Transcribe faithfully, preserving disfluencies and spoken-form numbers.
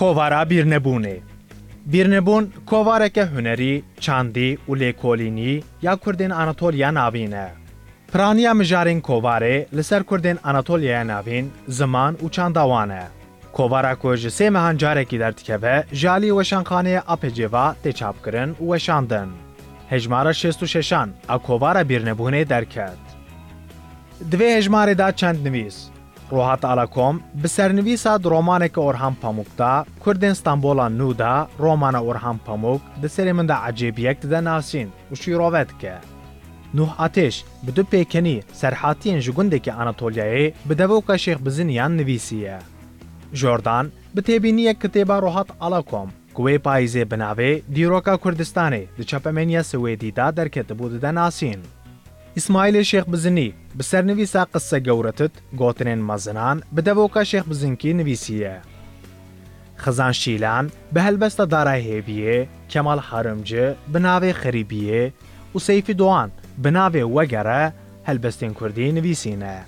Kovara Bîrnebûnê. Bîrnebûn kovareke hunerî, çandî û lêkolînî ya Kurdên Anatoliya Navîn e. Piraniya mijarên kovarê li ser Kurdên Anatoliyaya Navîn, ziman û çanda wan e. Kovara ku ji sê mehan carekî derdikeve, ji alî Weşanxaneyê A P C ve tê çapkirin û weşandin. Hejmara şêst û şeşan a kovara Bîrnebûnê derket. Di vê hejmarê de çend nivîs. Rohat Alakom bi sernivîsa di romaneke Orhan Pamuk de, Kurdên Stenbola Nû de, romana Orhan Pamuk di serê min de ecêbiyek dide nasîn û şîrove dike. Nuh Ateş bi du pêkenî serhatiyên ji gundekî Anatoliyayê bi devoka Şêx Biziniyan nivîsiye. Jordan bi têbîniyek kitêba Rohat Alakom ku wê payîzê bi navê Dîroka Kurdistanê di çapemeniya Swêdî de derketibû dide nasîn. Îsmaîlê Şêx Bizinî bi sernivîsa Qisse Gewretit, Gotinên Mezinan, bi devoka Şêx Bizinkî nivîsiye. Xizan Şîlan bi helbesta Dara Hêviyê, Kemal Harimci bi navê Xerîbiyê û Seyfî Doğan bi navê Wegere helbestên kurdî nivîsîne.